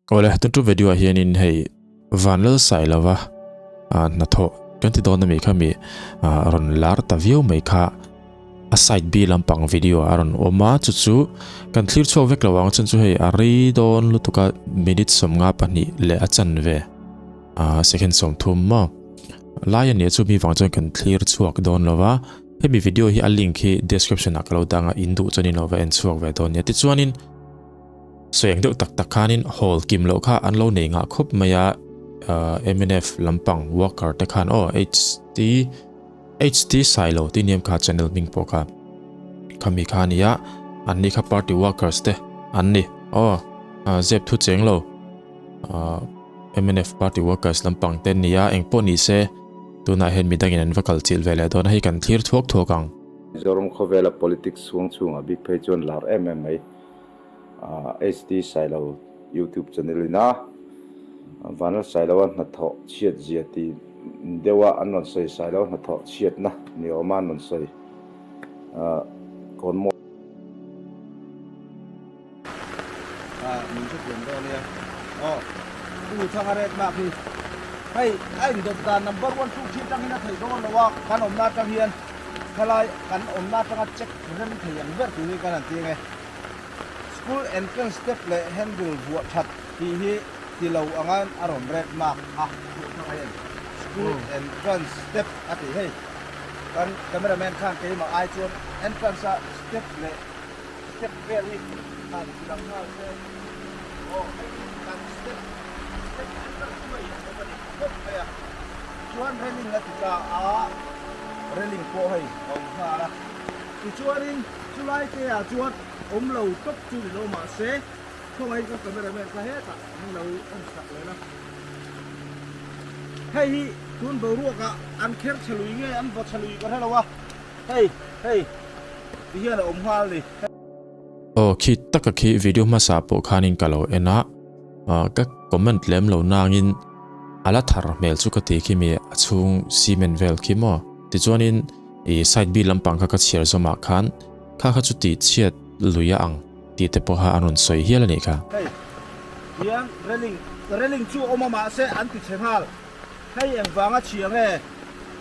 Awle, tun tu video ah hianin hei Vanlalsailova hnathawh kan ti dawn ami kha mi rawn lar ta viau mai kha a side B lampang video a rawn awm a, chu chu kan thlir chhuak vek lo ang chuan chu hei a rei dawn lutuk a minute 52 leh a chanve second 30 maw lai a nia chu mi vang chuan kan thlir chhuak dawn lo va. Hemi video hi a link hi description ah ka lo dang a, in duh chuan in lo va en chhuak ve dawn nia. Tichuanin sawi ang deuh tak tak khanin hall kim loh kha an lo nei ngah khawp mai a, mnf lampang worker te khan aw HT HT Sailo tih niam kha channel hming pawh kha khami kha a ni a, an ni kha party workers te an ni aw zep thu cheng lo mnf party workers lampang te an ni a, engpawh ni se. Tunah hian midangin an va kal chilh ve leh dawn a, hei kan thlir thuak thuak ang. Mizoram khawvela politics chhung chhungah bik phei chuan lar em em mai. HD Sailo YouTube channel in a Vanlal Sailoa hnathawh chhiat zia ti deuha an rawn sawi Sailo hnathawh chhiatna ni awma an rawn sawi kawn mawi. Ah, min chu thiam dawn nia. Aw, u thanga ret mak hi. Hei, a indawt dan number one two three atang hian a theih dawn lo a, kan awmna atang hian khalai kan awmna atanga check rem thei ang ber tur hi kan han ti ang e. School entrance step leh handle vuah that tih hi ti lo angain a rawn ret mak a, u thanga hian school entrance step a tih hei. Kan cameraman khan keimah ai chuan entrance a step leh Step vel hi han ti lang nghal se aw hei hi kan step step entrance chu a in awm a ni khawp mai a chuan railing a ti ta a railing pawh hei a awm nghal a tichuanin chulai te ah chuan awm lo tawp chu ni lo mahse khawngaih ka camera man kha hetah min lo en sak leh la hei hi tun boruak ah an kher chhe lui nge an vaw chhe lui ka hre lo a hei hei. Ti hian a awm nghal ni. Aw khi taka khi video hmasa pawh khanin ka lo en a, ka comment lem lo nangin a la thar hmel chu ka ti khi mi a chhung cement vel khi maw. Tichuanin i side B lampang kha ka chhiar zawmah khan kha kha chu tih chhiat lui a ang tih te pawh kha an rawn sawi hial a nih kha. Hei hian railing railing chu a awm a mahse an ti chhe nghal. Hei engvanga chhia nge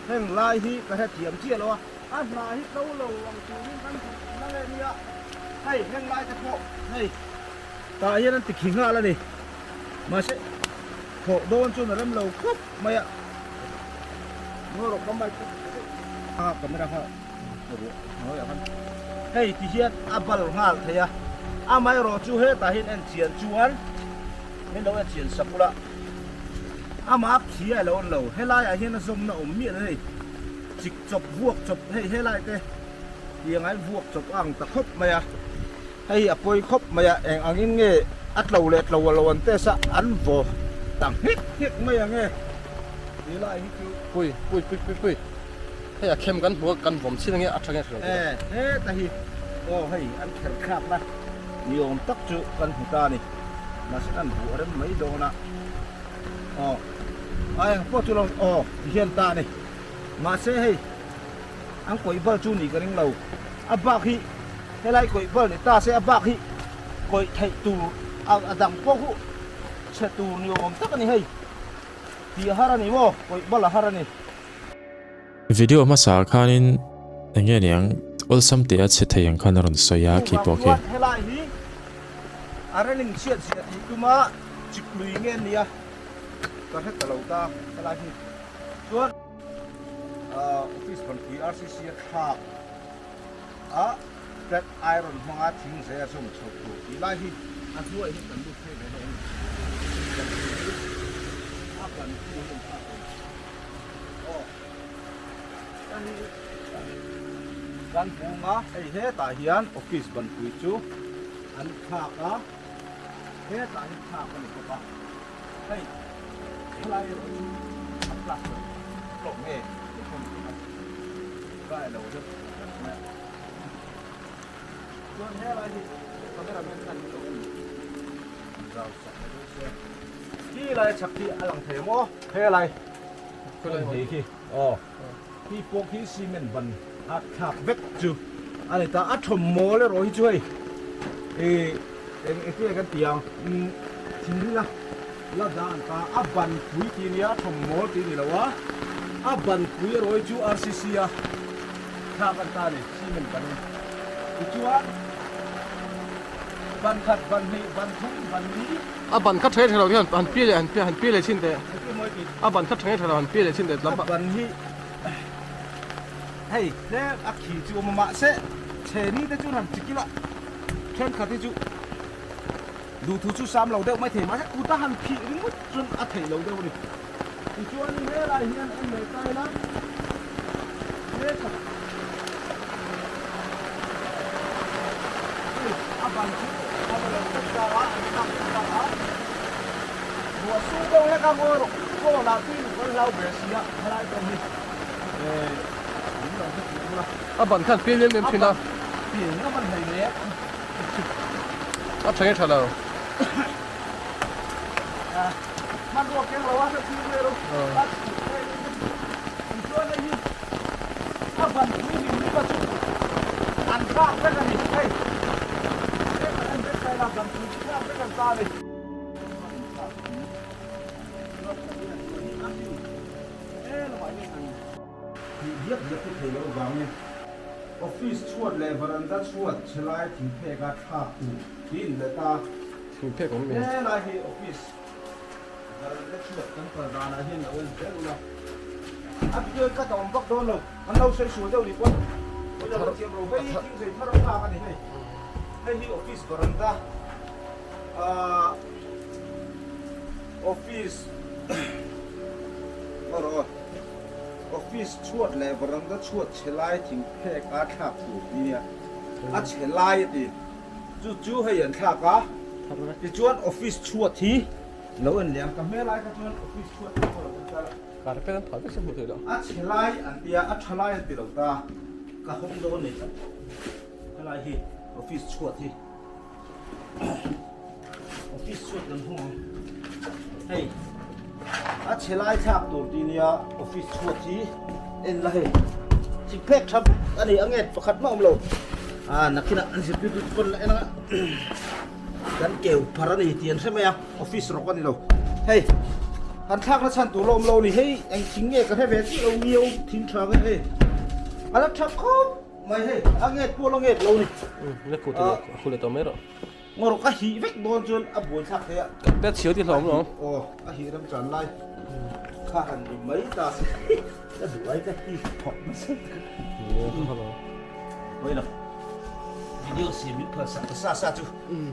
heng lai hi ka hrethiam chiah lo a. A hna hi tlo lo ang turin kan duh na nge nia, hei heng lai te pawh hei tah hian an ti khi nghal a ni. Mahse thawh dawn chuan a rem lo khawp mai a, ngawi rawh ka mic a camera kha ruah hnuaiah khan hei ti hian a bal nghal thei a, amaherawh chu hetah hian en chian chuan min lo en chian sak ula amah khi a lo en lo, helaiah hian a zawmna awm miah lo hei. Chik chawp vuak chawp hei helai te tiang ai vuak chawp a ang ta khawp mai a, hei a pawi khawp mai a, eng angin nge a tlo leh tlo a lo an test a, an vaw ta nghek nghek mai ang e ti lai hi chu. Pui pui pui pui pui hei a khem kan hmu a kan vawm chin ange a tha nge tha lo e heta hi aw hei an kher thlak na ni awm tak chu kan hmu ta a ni mahse kan buh a rem mai dawn a aw a eng pawh chu lo aw ti hian ta a ni. Mahse hei an kawih bal chu nih ka ring lo, a bak hi helai kawih bal ni ta se a bak hi kawih theih tur a dang pawh hu chhe tur ni awm tak a ni hei tih a har a ni maw kawih bal a har a ni. Video hmasa ah khanin enge niang awlsam teh a chhe thei ang khan a rawn sawi a khi pawh khi. Chuvang chuan helai hi a railing chhiat zia tih tuma chik lui nge nia ka hre ta lo ta helai hi. Chuan office banpui RCC a thlak a flat iron hmanga thing zai a zawm chho tur tih lai hi a hnuaiah hian kan lut phei ve dawn a ni. A banpui hi an thlak dawn aw kan hmung a hei hetah hian office banpui chu an thlak a hetah hian thlak a ni bawk a. Hei helai erawh chu a plaster hlawh nge tih pawh ni thei a, dry lo deuh tlat mai a. Chuan helai hi camera man khan min lo en zau sak leh deuh se. Khi lai chhak khi a lang thei maw? Helai hei khi aw khi pawh khi cement ban a thlak vek chu a ni ta. A thawm mawl erawh hi chu hei ih eng engtin nge kan ti ang? thingrila la dan ta a ban pui tih nia thawm mawl tih ni lo a a ban pui erawh hi chu RCC a thlak an ta a ni cement ban in tichuan ban khat ban hnih ban thum ban li. A ban kha tha nge tha lo hian han pi leh han han pi leh chin teh a ban kha tha nge tha lo han pi leh chin teh a ban hi hei tlem a khi chu awm a mahse chheni te chu han chik ila thenkhat hi chu. Duhthu chu sam lo deuh mai thei mahse kut a han phih ringawt chuan a theih lo deuh a ni. Tichuan helai hian en leh ta ila he khat hei a ban chu a va lo vek ta a, an thlak vek ta a, ruah sur deuh hlek a ngawi rawh kawn ah tui luk an hlau ber si a helai pawh hi eh min lo hre tih bula. A ban khan pian em em thin a. A ban pian ngam an hlei mek. A tha nge tha lo. Hmanrua keng lo a hre thil vel u. A chhuk vel in tichuan hei hi a ban pui hlim hlim a chu an thlak vek a ni hei. Tlem an en vek ta ila ban pui chu thlak vek an ta a ni. Tih diak diak hi thei loh vangin office chhuat leh varanda chhuat chhe lai thingphek a thlak tur hi in let a. Thingphek awm em? He lai hi office varanda chhuat kan kal danah hian lo en zel ula. A video hi ka ta awm vak dawn lo, an lo sawi sual deuh ni pawn pawi lo thiam ro hei hi thing zei thar a thlak a ni hei. Hei hi office varanda ahh office aw. Office chhuat leh varanda chhuat chhe lai thing phek a thlak tur hi nia, a chhe lai a ti. Chu chu hei an thlak a, tichuan office chhuat hi lo en leh ang, ka hmel lai kha chuan office chhuat hi pawh lo en ta la. Carpet an phah vek se hmuh theih loh. A chhe lai an tia, a tha lai an ti lo ta, ka hawng dawn ni. Helai hi office chhuat hi. Office chhuat kan hung ang. Hei a chhe lai thlak tur ti nia office chhuat hi en la hei. Thing phek tha a ni ange pakhat mah awm lo. A nakinah an zirtirtu chu pawn la en anga kan keu phar a ni tih an hre mai a office rawk a ni lo. Hei han thlak na chhan tur la awm lo a ni hei eng thing nge ka hre ve chiah lo miau thing tha nge hei a la tha khawp. Mai hei, a nget pawh la nget lo ni. La khu tilo, a khu leh tawh mai rawh. Ngaw rawh, ka hih vek dawn chuan a buai thlak thei a. Ka pet chhiau ti hlawm lo. Aw, a hih ram chan lai kha han ni mai ta se. Ka duh ai ka hih thawk nasa tak. Pawi lo, video siam in phal sak ta sa sa chu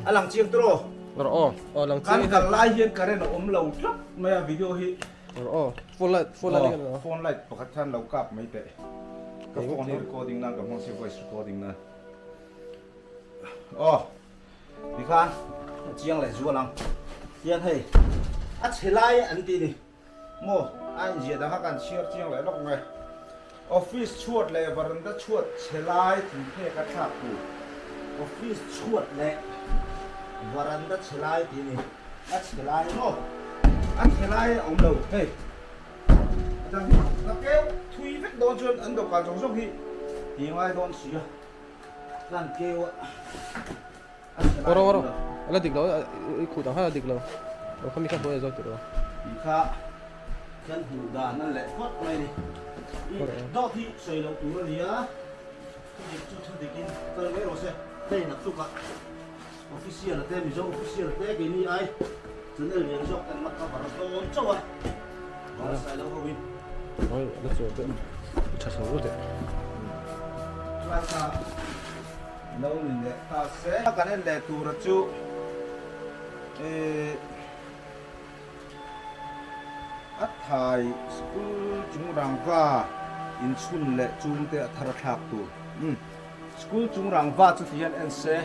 a lang chiang tawh. Rawh aw, aw lang chiang. Kan kal lai hian current a awm lo tlat mai a video hi. Aw, phone light, phone light kan aw. Phone light pakhat khan lo kap mai teh. Ka phone hi recording nan ka hmang si voice recording nan. Aw, tikhan a chiang leh zual ang. Hian hei a chhe lai an tih ni maw a inziah dang kha kan chhiar chiang leh lawk nge. Office chhuat leh varanda chhuat chhe lai thingphek a thlak tur. Office chhuat leh varanda chhe lai tih ni. A chhe lai maw? A chhe lai a awm lo hei. A dang hi ka keu thui vek dawn chuan an dawhkan zawng zawng hi ti ngai dawn si a. Tlan keu a a chhe lai a awm lo. A la dik lo i khuh dang kha a la dik lo. Aw khami kha hnuai a zawk tih rawh. Tih kha kan hmuh dan a leh phawt mai a ni. I dawt hi sawi loh tur a ni a. Thudik chu thudikin kal mai rawh se. Hei naktukah. Official te Mizo official te keini ai channel lian zawk kan la cover dawn chauh a Val Sailo ho in. Oi la chuan te tha chho lut e. Chuan kha lo ni leh ta se. Kan en leh tura chu eh a thai school chung rangva inchhun leh chung te a thar a thlak tur. School chung rangva chu ti hian en se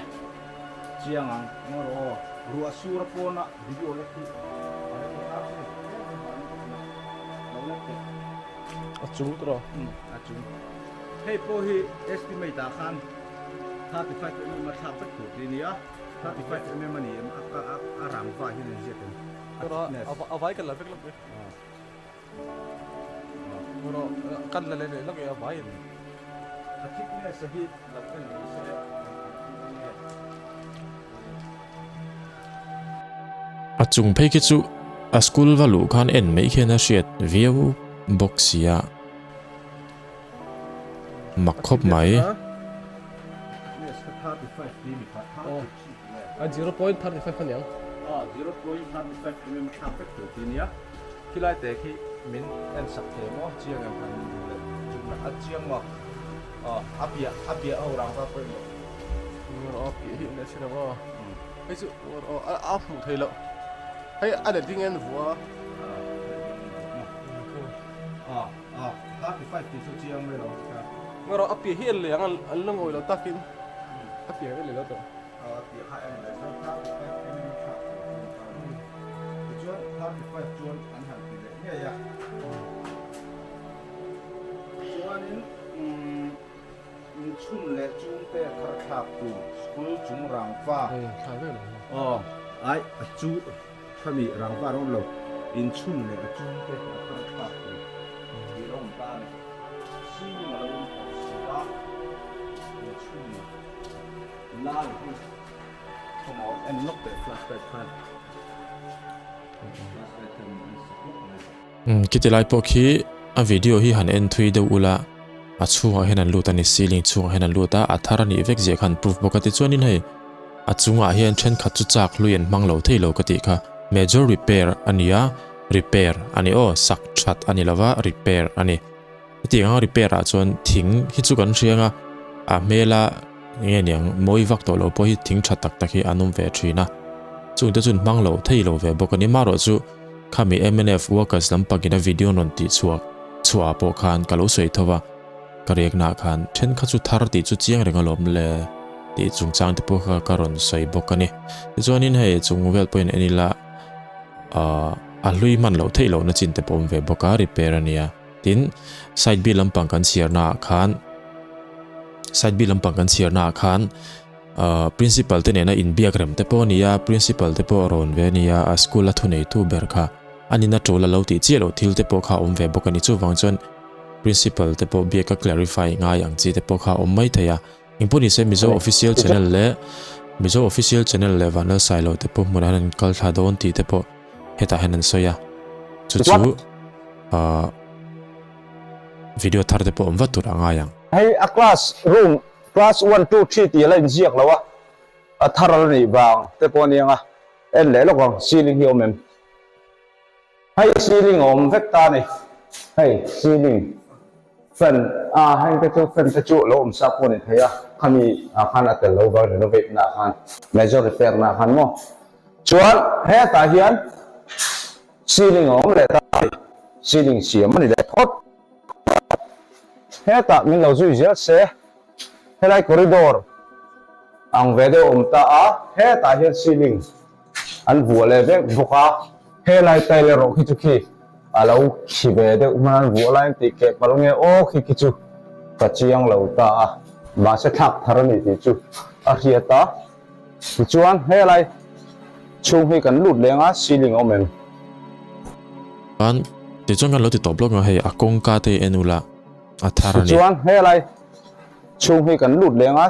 chiang ang eng rawh aw ruah sur a pawna video lek hi a rem leh ar sin lo lek teh. A chung tawh. Um a chung. Hei pawh hi estimate ah khan 35 mm a thlak vek tur tih a ni a, 35 mm a ni em a rangva hian an ziak em a thickness. A vai kan la vek lawk e. Kan la leh lawk e a vai in. A thickness a hi lo en mai se eng ang tih nge. A chung phei khi chu a school va luh khan en mai khian a hriat viau bawk sia. Mak khawp mai. Hei chu a hmuh theih loh hei a let ding en vua a rawh a piah hi en leh ang an la ngawi lo takin a piah en leh lo tawh Inchhun leh chungte thar thlak tur school chung rangva aw ai a chu khami rangva an awm lo inchhun leh a chungte a thar thlak tur tih a awm ta a ni ceiling a lo awm tawh si a inchhun lai hi thawmhnaw en lawk teh flashlight khan flashlight khan en sak lawk mai. Umm khiti lai pawh khi a video hi han en thui deuh ula a chhungah hian an lut a ni ceiling chhungah hian an lut a a thar a nih vek zia kha an proof bawk a tichuanin hei a chungah hian thenkhat chu chak hlui an hmang lo thei lo ka tih kha major repair a ni a repair a ni aw sak that a ni lova repair a ni. Hetiang anga repair ah chuan thing hi chu kan hriang a, a hmela nge niang mawi vak tawh lo pawh hi thing tha tak tak hi an awm ve thin a, chungte chuan hmang lo thei lo ve bawk a ni. Marawh chu khami mnf workers lampangin a video an rawn tih chhuak chhuah ah pawh khan ka lo sawi tho va, ka riakna ah khan thenkhat chu thar tih chu chiang reng alawm le tih chungchang te pawh kha ka rawn sawi bawk a ni. Tichuanin hei chung vel pawhin en ila ahh a hlui hman loh theih lohna chin te pawh awm ve bawk a, repair a nia. Tin, side B lampang kan chhiarna ah khan side B lampang kan chhiarna ah khan uh, principal te nena inbiak rem te pawh ania principal te pawh rawn ve ania a school a thuneitu ber kha anin a tul a lo tih chiah loh thil te pawh kha awm ve bawk ani chuvang chuan principal te pawh biak a clarify ngai ang chi te pawh kha awm mai thei a engpawh nise Mizo official channel leh Mizo official channel leh Vanlal Sailo te pawh hmunah hian an kal thla dawn tih te pawh hetah hian an sawi a chu chu ahh video thar te pawh awm vat tur a ngai ang. Hei a class room class one two three tih a la inziak lo a, a thar a la nih vang te pawh a niang a, en leh lawk ang ceiling hi a awm em? Hei ceiling a awm vek ta a ni, hei ceiling fan a heng te chu fan te chu lo awm sa pawh a ni thei a, khami ah khan a tel lo vang renovate na ah khan major repair na ah khan maw chuan hetah hian ceiling a awm leh ta a ni, ceiling siam a ni leh phawt hetah min lo zui zel se helai corridor ang ve deuh a awm ta a hetah hian ceiling. An vuah leh vek bawk a, helai tile erawh khi chu khi a lo khi ve deuh hman an vuah laiin tih keh palh nge aw khi khi chu ka chiang lo ta a, mahse thlak thar a ni tih chu a hriat a. Tichuan helai chhung hi kan lut leng a, ceiling a awm em? Chuan tichuan kan lo ti tawp lawk ang a, hei a kawngka te hi en ula a thar a ni. Tichuan helai chhung hi kan lut leng a.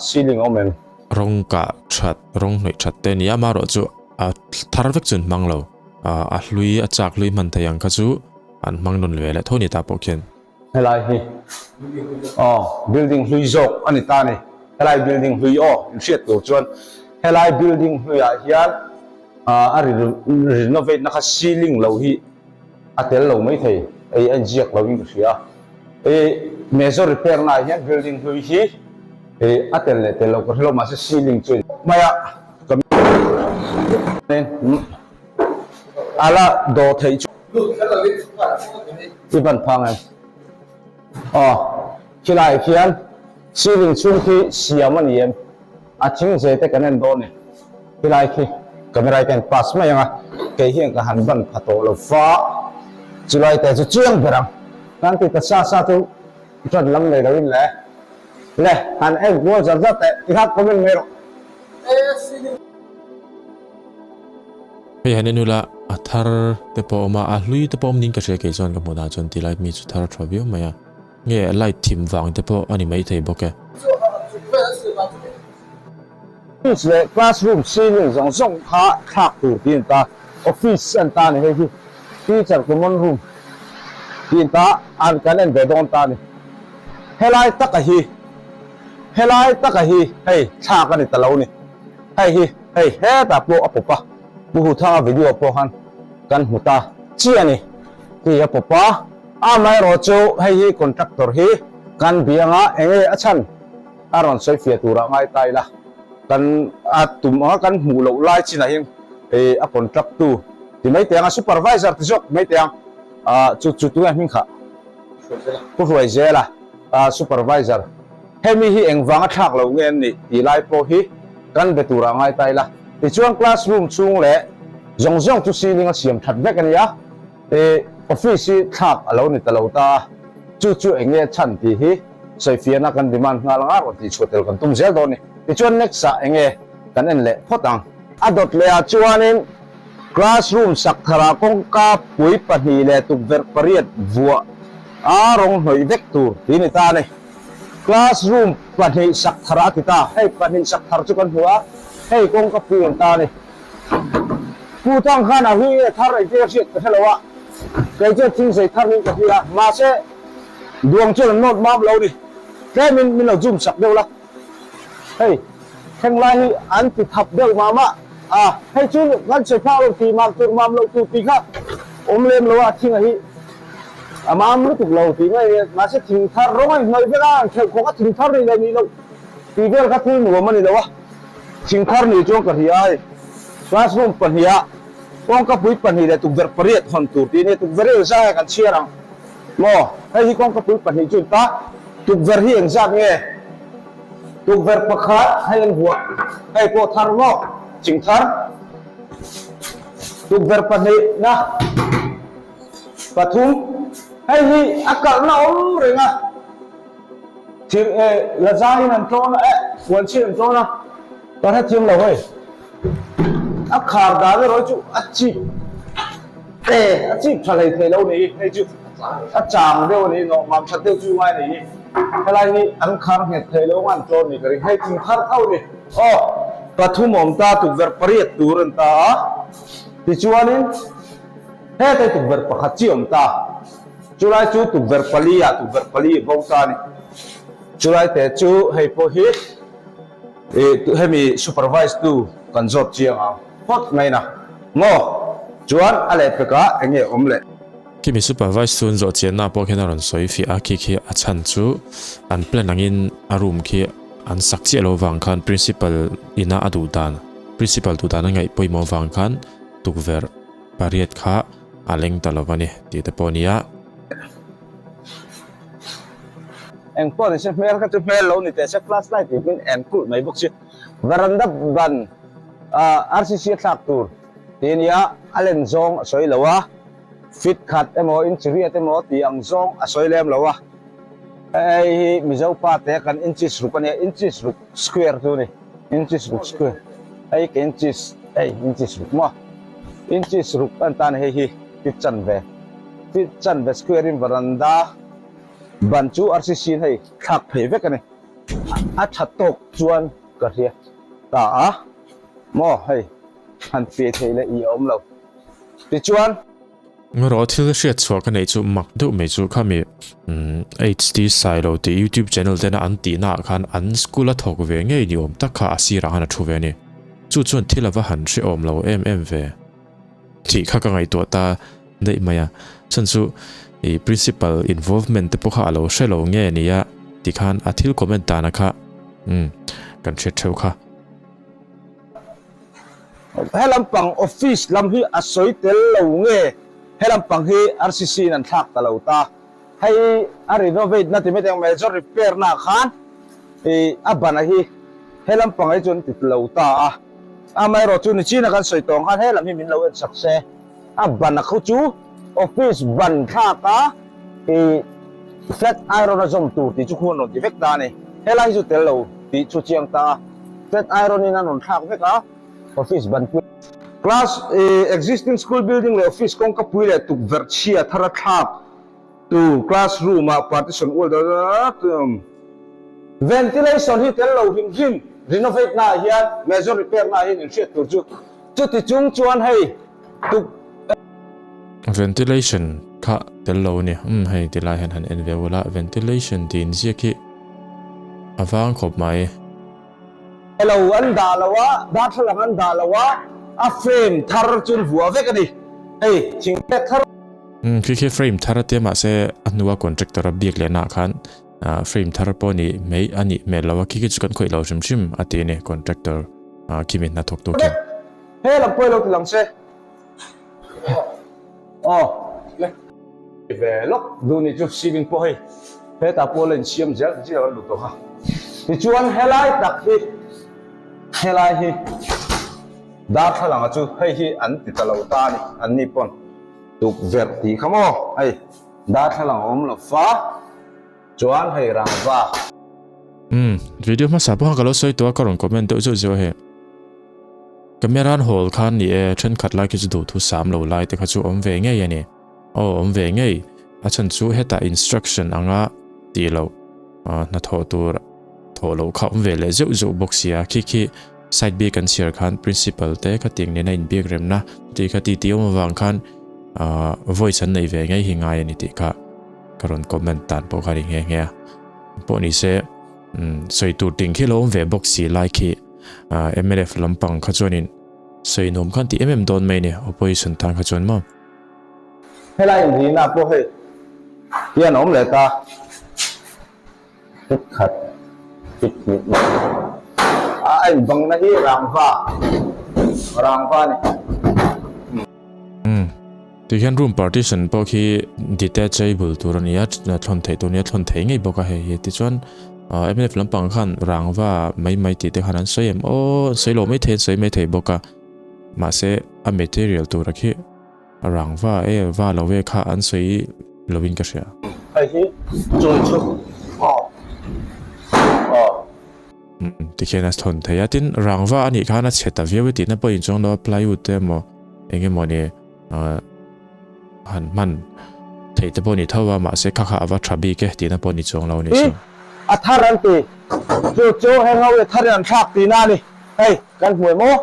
Ceiling awm em? Rawng kah that, rawng hnawih that te nia amaherawh chu a thar vek chu an hmang lo. A hlui, a chak hlui hman thei ang kha chu an hmang nawn ve leh tho ni ta pawh khian. Helai hi aw building hlui zawk a ni ta a ni. Helai building hlui aw inhriat tur chuan helai building hluiah hian a renovate na kha ceiling lo hi a tel lo maithei ei a inziak lo in ka hria. I major repair na ah hian building hlui hi i a tel leh tel lo ka hrelo mahse ceiling chu mai a ka a la dawh theih chu i ban phang em aw khilai khian ceiling chhung khi siam a ni em a thing ze te kan en dawn ni khilai khi camera hi ka en pass mai ang a kei hian ka han ban pha tawh lo va chulai te chu chiang ber ang kan ti ta sa sa chu ṭan lam nei loin le le han en kual zar zar teh tikhan comment mai rawh. Hei han en ula a thar te pawh a awm a a hlui te pawh awm niin ka hria kei chuan ka hmuh dan chuan tilai mi chu thar a tha viau mai a. Nge light thim vang te pawh a ni maithei bawk e. Office leh classroom ceiling zawng zawng kha thlak tur tih a ni ta. Office a ni ta a ni hei hi teacher common room tih a ni ta a kan en ve dawn ta a ni. Helai taka hi helai taka hi hei thlak a ni ta lo ni. Hei hi hei hetah pawh a pawp a Pu Huthanga video pawh khan kan hmu ta chiah a ni. Hei a pawp a amaherawhchu hei hi contractor hi kan bianga enge a chhan a rawn sawi fiah turah ngai ta ila, kan a tum anga kan hmuh loh lai chinah hian hei a contract tu ti mai teh ang a supervisor ti zawk mai teh ang ah chu chu tunge hming kha Pu Hruaizela ah supervisor hemi hi engvanga thlak lo nge an nih tih lai pawh hi kan be turah ngai ta ila tichuan classroom chhung leh zawng zawng chu ceiling a siam that vek a nia. I office hi thlak a lo ni ta lo ta a, chu chu eng nge chhan tih hi sawifiahna kan demand nghal anga rawn tihchhuah tel kan tum zel dawn a ni. Tichuan next ah eng nge kan en leh phawt ang. A dawt leh ah chuanin classroom sak tharah kawngka pui pahnih leh tukverh pariat vuah a rawng hnawih vek tur tih ni ta a ni. Classroom pahnih sak tharah a ti ta, hei pahnih sak thar chu kan hmu a, hei kawngka pui an ta a ni. Pu Tang khan a hlui nge thar engtin a hriat ka hre lo a, kei chuan thing zei thar niin ka hria a, mahse duang chuan an nawt mam lo ni, tlemin min lo zoom sak deuh la, hei thleng lai hi an ti thap deuh mah mah a, hei chu kan sawi phak lo tih mam tur mam loh tur tih kha awm lem lo a, thinga hi a mam lutuk lo tih mai ania, mahse thing thar rawng a inhnawih vek a, an khelh khawk a thing thar nih leh nih loh tih vel kha thil nuam a ni lo a. Thingthar ni chuan ka hria a hei classroom pahniha kawngka pui pahnih leh tukverh pariat hawn tur tih a nia, tukverh hi engzat nge kan chhiar ang maw? Hei hi kawngka pui pahnih chu ta tukverh hi engzat nge? Tukverh pakhat hei an vuah hei pawh thar maw? Chingthar tukverh pahnih na pathum hei hi a kalhna awm reng a. Thir eh la zaiin an tlawn a eh fuan chhin an tlawn a ka hrethiam lo hei a khar dan erawh hi chu a chip eh a chip tha hlei thei lo ni hei chu a chang deuh a ni nawh mam that deuh chu ngai a ni hi helai hi an khar nghet thei lo anga an tlawn ni ka ring hei thing thar tho ni aw pathum awm ta tukverh pariat tur an ta a tichuanin hetlai tukverh pakhat chi awm ta. Chulai chu tukverh pali ah tukverh pali bo ta a ni. Chulai te chu hei pawh hi ih hemi supervise tu kan zawt chiang ang phawt mai na maw? Chuan a lehpek ah eng nge awm leh? Khimi supervise tu an zawh chianna pawh khian a rawn sawi fiah a, khi khi a chhan chu an plan angin a room khi an sak chiah lo vang khan principal ina a duh dan, principal duh dan a ngaih pawimawh vang khan tukverh pariat kha a leng ta lo a ni tih te pawh a ni a. Eng pawh ni se hmel kha chu hmel lo ni teh se flash light tih hmin en kulh mai bawk si. Veranda ban RCC a thlak tur tih a nia, a len zawng a sawi lo a, feet khat emaw inch riat emaw tih ang zawng a sawi lem lo a. Hei hi Mizo pa te kan inches ruk a nia, inches ruk square chu a ni, inches ruk square hei ka inches hei inches ruk maw. Inches ruk an tan hei hi feet chanve feet chanve square in varanda ban chu RCC in hei thlak phei vek a ni a tha tawk chuan ka hria ta a maw hei han piah thei leh i a awm lo tichuan. Erawh thil hriat chhuah ka neih chu mak deuh mai chu khami HT Sailo tih YouTube channel tena an tihna ah khan an school a thawk ve ngei ni awm tak kha a sirah khan a thu ve a ni. Chu chuan thil ava han hrehawm lo em em ve tih kha ka ngaihtuah ta daih mai a. Chhan chu i principal involvement te pawh kha a lo hre lo nge nia tikhan a thil comment dana kha umm kan hriat theuh kha. He lampang office lam hi a sawi tel lo nge he lampang hi RCC in an thlak ta lo ta. Hei a renovate na ti mai teng major repair na khan i a bana hi he lampang hi chu an ti lo ta a. Amaherawh chu nichina kan sawi tawng khan he lam hi min lo en sak se. A bana khu chu office ban thlak a i flat iron a zawm tur tih chu khu an rawn ti vek ta a ni. Helai hi chu tel lo tih chu chiang ta a. Flat iron in an rawn thlak vek a, office ban pui. Class existing school building leh office kawngka pui leh tukverh chhia thar a thlak tur class room ah partition ual dal dal. Ventilation hi tel lo hrim hrim. renovate na ah hian major repair na ah hian in hriat tur chu chuti chung chuan hei tuk Ventilation kha tel lo a ni. Umm hei ti lai hian han en ve ula ventilation tih inziak hi a vang khawp mai. Elo an dah lo a, darthlalang an dah lo a, a frame thar chu an vuah vek a ni. Hei thingphek thar. Umm khi khi frame thar a tia mahse a hnua contractor a biak leh naah khan frame thar pawh a nih mai a nih hmel lo a, khi khi chu kan khawih lo hrim hrim a ti a ni contractor khimi hnathawk tu khian. He lam pawh i lo ti lang che. Aw le ve lawk duh ni chu ceiling pawh hei hetah pawh la insiam zel zel an lut tawh kha tichuan helai tak hi helai hi darthlalang a chu hei hi an ti ta lo ta a ni an ni pawn tukverh tih kha maw hei darthlalang a awm lo fa chuan hei rangva. Umm video hmasa pawh khan ka lo sawi tawh a ka rawn comment deuh zeuh zeuh a hei. Camera an hawl khan ni e, thenkhat lai khi chu duhthu sam lo lai te kha chu awm ve ngei a ni. Aw awm ve ngei, a chhan chu hetah instruction anga tih loh hnathawh tur thawh loh kha awm ve leh zeuh zeuh bawk sia, khi khi side bik an chhiar khan principal te khatiang nena inbiak remna tih kha titi awm avang khan voice an neih ve ngei hi ngai a ni tih kha ka rawn comment dan pawh kha a ni nghe nghe a. Pawh ni se sawi tur ting khi lo awm ve bawk si lai khi. Mnf lampang kha chuanin sawi nuam khan ti em em dawn mai ni opposition tan kha chuan maw. Helai inrina pawh hei hian a awm leh ta fit khat fit hnih a a inbangna hi rangva rangva a ni. Umm tihian room partition pawh khi detachable tur a ni a thlawn theih tur a ni a thlawn theih ngei bawk a hei hi tichuan mnf lampang khan rangva mai mai tih te khan an sawi em aw an sawi lo mai thei an sawi mai thei bawk a mahse a material tura khi rangva e va lo ve kha an sawi lo in ka hria. Hei hi chawi chu aw aw. Tikhian a thawn thei a, tin rangva a nih khan a chhe ta viau e tihna pawh inchuang lo a, plywood te emaw eng emaw ni han hman theih te pawh a ni tho a, mahse kha kha a va tha bik e tihna pawh a ni chuang lo a nih chu. A thar an ti, chu chu heng ho hi a thar in an thlak tihna a ni, hei kan hmu em aw,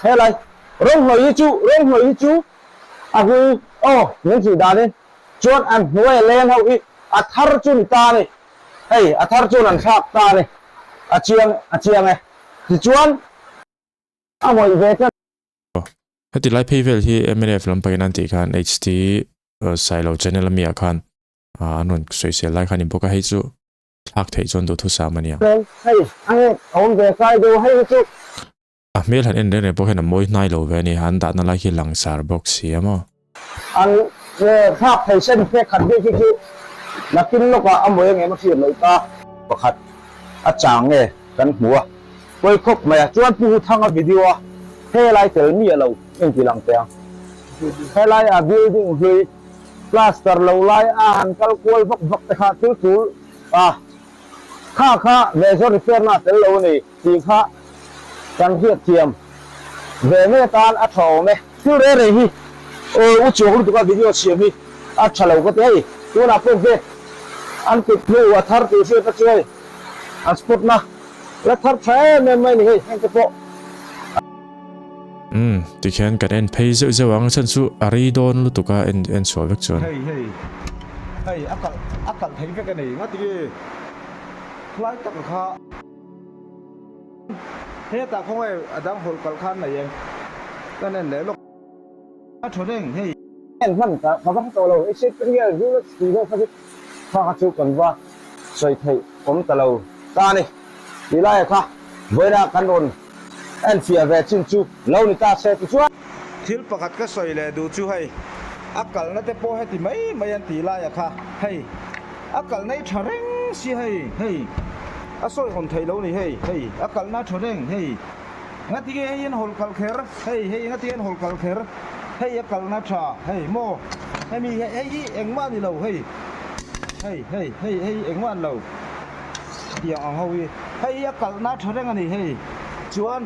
helai rawnghnawih hi chu rawnghnawih hi chu a hlui aw min hrilh danin chuan an hnuai a leng ho hi a thar chu ni ta a ni. Hei a thar chuan an thlak ta a ni, a chiang a chiang e. Tichuan a ngawih ve tlat. Heti lai phei vel hi mnf lampangin an tih khan HT Sailo channel ami ah khan an rawn sawisel lai khan in bawk a, hei chu thlak theih chuan duhthusam a nia. Hei a nge a awm ve kai deuh hei hi chu. A hmel han en reng reng pawh hian a mawi hnai lo ve a ni, an dahna lai khi langsar bawk si a maw? An thlak thei sen phek khat bik hi chu nakin lawkah a mawi angem a hriat loh ta. Pakhat a chang nge kan hmu a, pawi khawp mai a, chuan Pu Huthanga video a helai tel miah lo inti lang teh ang. Helai a building hlui plaster lo lai a han kal kual vak vak te kha thil tul a, kha kha major repair na tel lo a ni. Tih kha kan hriatthiam ve ngei atan a tha awm e. Thil reh reh hi aw u chuang lutuk a video siam hi a tha lo ka ti hei tunah pawh gate an kut hnu a thar tih hriat a chuai an spot na la thar tha em em mai ni hei heng te pawh. Umm tikhian kan en phei zeuh zeuh ang chhan chu a rei dawn lutuk a en en chhuah vek chuan. Hei hei hei a kalh a kalh thei vek a ni nga ti khlai taka kha. Hetah khawngaih a dang hawlh kalh khan nei em? Ka en leh lawk. A thaw reng hei. En hman ka ka va hre tawh lo. I hriat ka nia Julius tih deuh kha chu kha kha chu kan va sawi theih awm ta lo ta a ni. Tih laia kha vawiina kan rawn en fiah ve chin chu lo ni ta se tichuan. Thil pakhat ka sawi leh duh chu hei a kalna te pawh heti mai mai an tih laia kha hei a kalna i tha reng si hei hei a sawi hawn theih lo ni hei hei a kalna a tha reng hei ngatinge hei an hawl kal kher hei hei ngatinge an hawl kal kher hei a kalna tha hei maw hemi hei hi engmah a ni lo hei hei hei hei hei engmah a ni lo tiang ang ho hi hei hi a kalna a tha reng a ni hei chuan.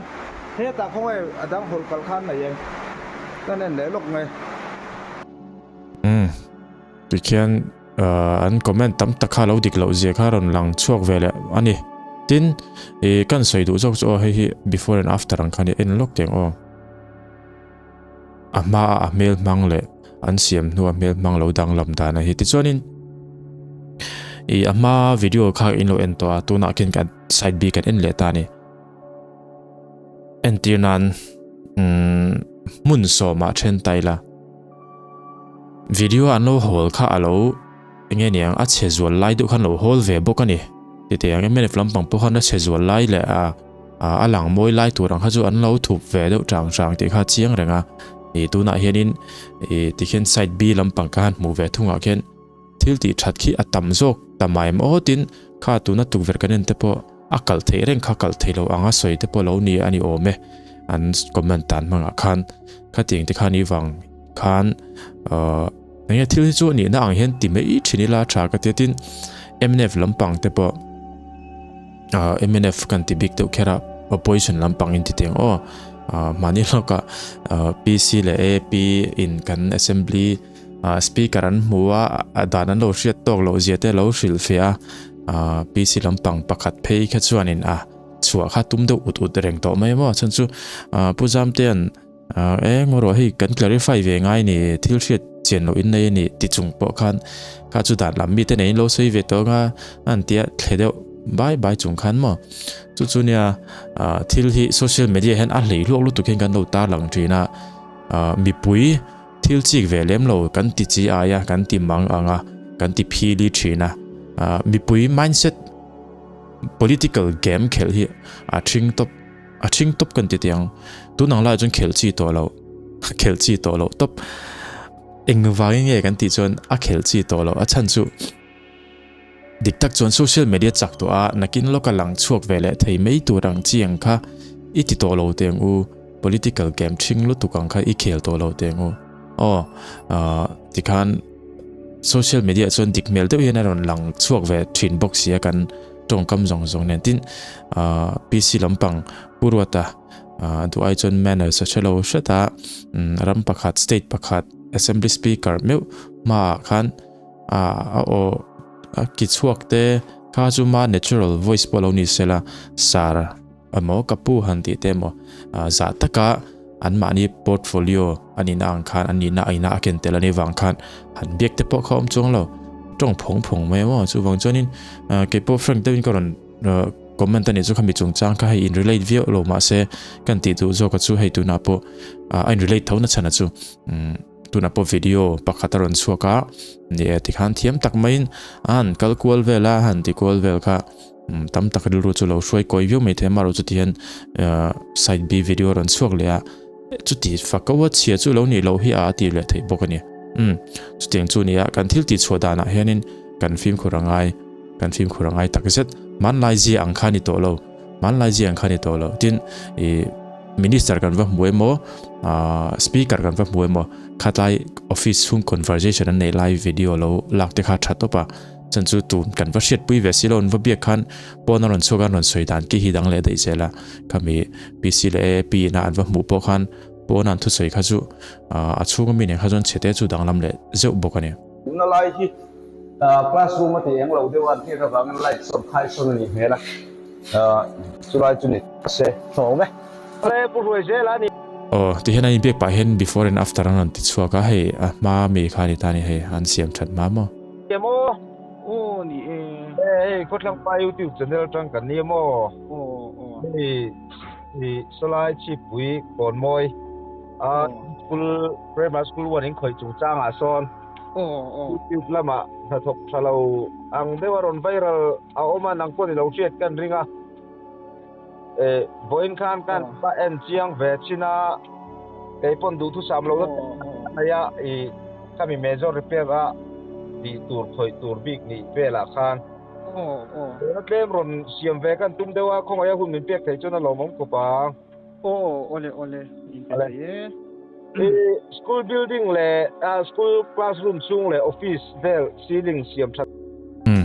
Hetah khawngaih a dang hawlh kalh khan nei em? Kan en leh lawk nge. Umm tikhian an comment tam tak kha lo dik loh zia kha rawn lang chhuak ve leh a ni. Tin, i kan sawi duh zawk chu aw hei hi before and after ang kha nia en lawk teng aw. A hma a a hmel hmang leh an siam hnu a hmel hmang lo danglam dan a hi. Tichuanin i a hma video kha in lo en tawh a, tunah khian kan side B kan en leh ta a ni. Entir nan umm hmun sawmah then ta ila video an lo hawl kha a lo enge niang a chhe zual lai deuh khan lo hawl ve bawk a ni. Titeh ang mnf lampang pawh khan a chhe zual lai leh a a lang mawi lai tur ang kha chu an lo thup ve deuh chang chang tih kha a chiang reng a. Ih tunah hianin ih tikhian side B lampang kha han hmuh ve thungah khian Thil tih that khi a tam zawk ta mai em aw tin kha tuna tukverh kan en te pawh a kalh theih reng kha kalh theih loh anga sawi te pawh lo ni a ni awm e an comment dan hmangah khan khatiang te khan i vang khan ahh enge thil hi chu a nihna ang hian ti mai thin ila tha ka tia tin mnf lampang te pawh ahh mnf kan ti bik deuh kher a opposition lampang in ti teng aw ahh mahni hlawkah ahh PC leh AP in kan assembly ah speaker an hmu a a dan an lo hriat tawk loh zia te lo hrilh fiah a ah PC lampang pakhat phei kha chuanin a chhuah kha tum deuh ut ut reng tawh mai maw chhan chu ah Pu Zamtea'n ah eng erawh hei kan clarify ve ngai ni thil hriat chian loh in nei a ni ti chung pawh khan kha chu dan lam mite neiin lo sawi ve tawh anga an tia thle deuh bai bai chung khan maw chu chu nia ah thil hi social media hian a hlei hluak lutuk hian kan lo tarlang thin a ah mipui. Thil chik ve lem lo kan ti chi ai a, kan ti mang ang a, kan ti phili thin a. Mipui mindset political game khelh hi a thing tawp, a thing tawp kan ti teh ang. Tun ang laiah chuan khelh chi tawh loh, khelh chi tawh loh tawp. Engvangin nge kan tih chuan a khelh chi tawh loh a chhan chu Dik tak chuan social media chak tawh a, nakin lawka lang chhuak ve leh thei mai tur ang chi ang kha i ti tawh lo teh ang u, political game thing lutuk ang kha i khel tawh lo teh ang u. Aw, ahh tikhan social media chuan dik hmel deuh hian a rawn lang chhuak ve thin bawk si a kan tawngkam zawng zawng nen. Tin, ahh PC lampang Pu Ruata ahh duh ai chuan manners a hre lo hret a, ram pakhat state pakhat assembly speaker meuh hmaah khan a aw a ki chhuak te kha chu ma natural voice pawh lo ni sela sar emaw ka pu han tih te emaw zah taka an mahni portfolio a nihna ang khan an nihna a ina a ken tel a nih vang khan han biak te pawh kha awm chuang lo tawng phawng phawng mai emaw chuvang chuanin keipawh frank deuhin ka rawn comment a nih chu khami chungchang kha hei in relate viau lo mahse kan tih duh zawk a chu hei tunah pawh a in relate tho na chhan a chu. Tunah pawh video pakhat a rawn chhuak a, ni e tikhan thiam tak maiin a han kal kual vel a, a han ti kual vel kha tam tak rilru chu lo hruai kawi viau mai thei a, amaherawh chuti hian side B video a rawn chhuak leh a, chuti fako a chhia chu lo nih loh hi a ti leh theih bawk a ni. Umm chutiang chu a ni a, kan thil tih chhuah danah hianin kan fimkhur a ngai, kan fimkhur a ngai takzet. Hmanlai zia ang kha a ni tawh lo. Hmanlai zia ang kha ni tawh lo. Tin, ih minister kan va hmu emaw, ah speaker kan va hmu emaw, khatlai office chhung conversation an neih lai video lo lak te kha tha tawp a. Chuan chu tun kan va hriatpui ve si lo, an va biak khan pawn a rawn chhuak a, an rawn sawi dan ki hi dang leh daih zel a. Khami PC leh AAP ina an va hmuh pawh khan pawn a an thusawi kha chu ah a chhunga mi nen kha chuan chhe te chu danglam leh zeuh bawk a ni. Tuna lai hi classroom a ti eng lo deuh a, an hriat avangin light sawn khai sawn a nih hmel a, chulai chu ni ta se. Hlawm e. Awle Pu Hruai zel a ni. Aw ti hian an inbiak pah hian before and after an rawn ti chhuak a, hei a hma mi kha a ni ta a ni hei an siam that hma maw. Ni maw? Aw ni e. E hei Khawthlangpa YouTube channel atang kan ni maw? Aw aw. Hei i sawlai chhipui Kawnmawi a school primary school one in khawih chungchangah sawn YouTube lamah hnathawk tha lo ang deuh a rawn viral a awm a, nang pawh ni lo hriat kan ring a. E vawiin khan kan pa en chiang ve chin a, kei pawn duhthusam lo na nei a, i khami major repair a tih tur khawih tur bik nih velah khan tuna tlem rawn siam ve kan tum deuh a, khawngaih a hun min pek theih chuan a lawmawm khawp ang. Aw awle awle in pe thei e. I school building leh school classroom chhung leh office vel ceiling siam that. Umm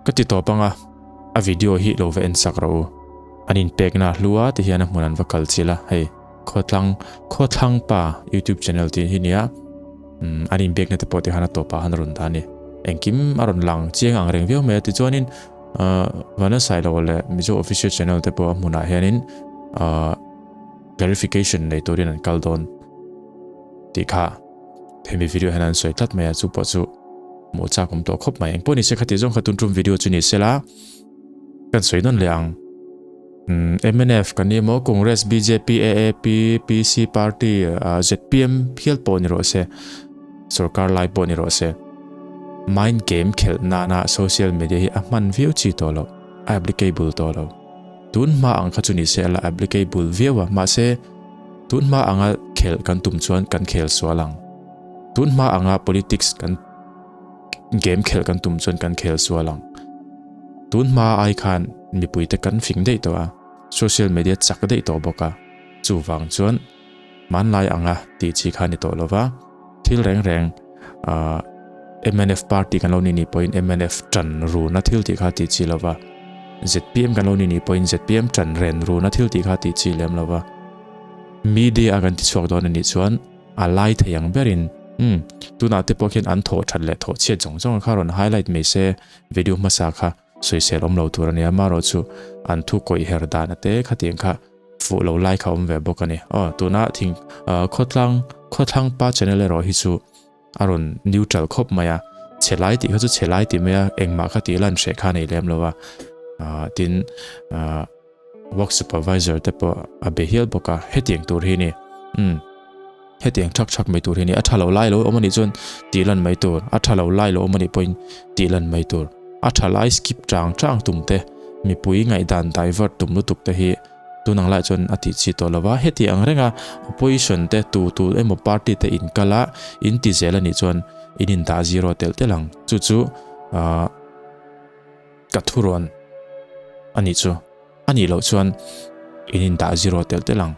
ka ti tawp anga a video hi lo va en sak rawh u. An in pekna a hlu a ti hian a hmun an va kal chilh a hei khawthlang khawthlang pa youtube channel tih hi nia umm an in biakna te pawh ti khan a tawpah khan a rawn dah a ni. Engkim a rawn lang chiang ang reng viau mai a tichuanin. Vanlalsailo leh Mizo Official Channel te pawh a hmunah hianin clarification nei turin an kal dawn tih kha hemi video hian an sawi tlat mai a, chu pawh chu hmuh chak awm tawh khawp mai. Engpawh nise khati zawng kha tun tum video chu ni sela kan sawi nawn leh ang. Mnf kan ni emaw Congress, bjp, AAP, PC party, zpm hial pawh ni rawh se, sorkar lai pawh ni rawh se, mind game khelh nana social media hi a hman viau chi tawh loh, a applicable tawh lo. Tun hma ang kha chu ni se a la applicable viau a, mahse tun hma anga khelh kan tum chuan kan khel sual ang. Tun hma anga politics kan game khelh kan tum chuan kan khel sual ang. Tun hma ai khan mipuite kan fing daih tawh a, social media chak daih tawh bawk a, chuvang chuan hmanlai anga tih chi kha ni tawh lo va, thil reng reng ah mnf party kan lo ni ni pawhin mnf tan runa thil tih kha tih chi lo va, zpm kan lo ni ni pawhin zpm tan ren runa thil tih kha tih chi lem lo va, media a kan ti chhuak dawn a nih chuan A lai thei ang berin umm tunah te pawh khian an thawh that leh thawh chhiat zawng zawng kha rawn highlight mai se video hmasa kha sawisel awm lo tur a nia amaherawh chu an thu kawih her dan ate khatiang kha fuh lo lai kha awm ve bawk a ni. Aw tuna thing khawtlang khawthlang pa channel erawh hi chu a rawn neutral khawp mai a chhe lai tih kha chu chhe lai tih mai a engmah kha tih lan hreh kha a nei lem lo a tin Work supervisor te pawh a be hial bawk a, hetiang tur hi ni. Umm. Hetiang thak thak mai tur hi ni. A tha lo lai lo awm a nih chuan tih lan mai tur. A tha lo lai lo awm a nih pawhin tih lan mai tur. A tha lai skip chang chang tum te, mipui ngaihdan divert tum lutuk te hi tun ang lai chuan a tih chi tawh lo va. Heti ang renga opposition te tu tu emaw party te in kal a, in ti zel a nih chuan in indah zero telh telh ang. Chu chu ahh. Ka thu rawn a nih chu. A nih loh chuan in indah zero telh telh ang.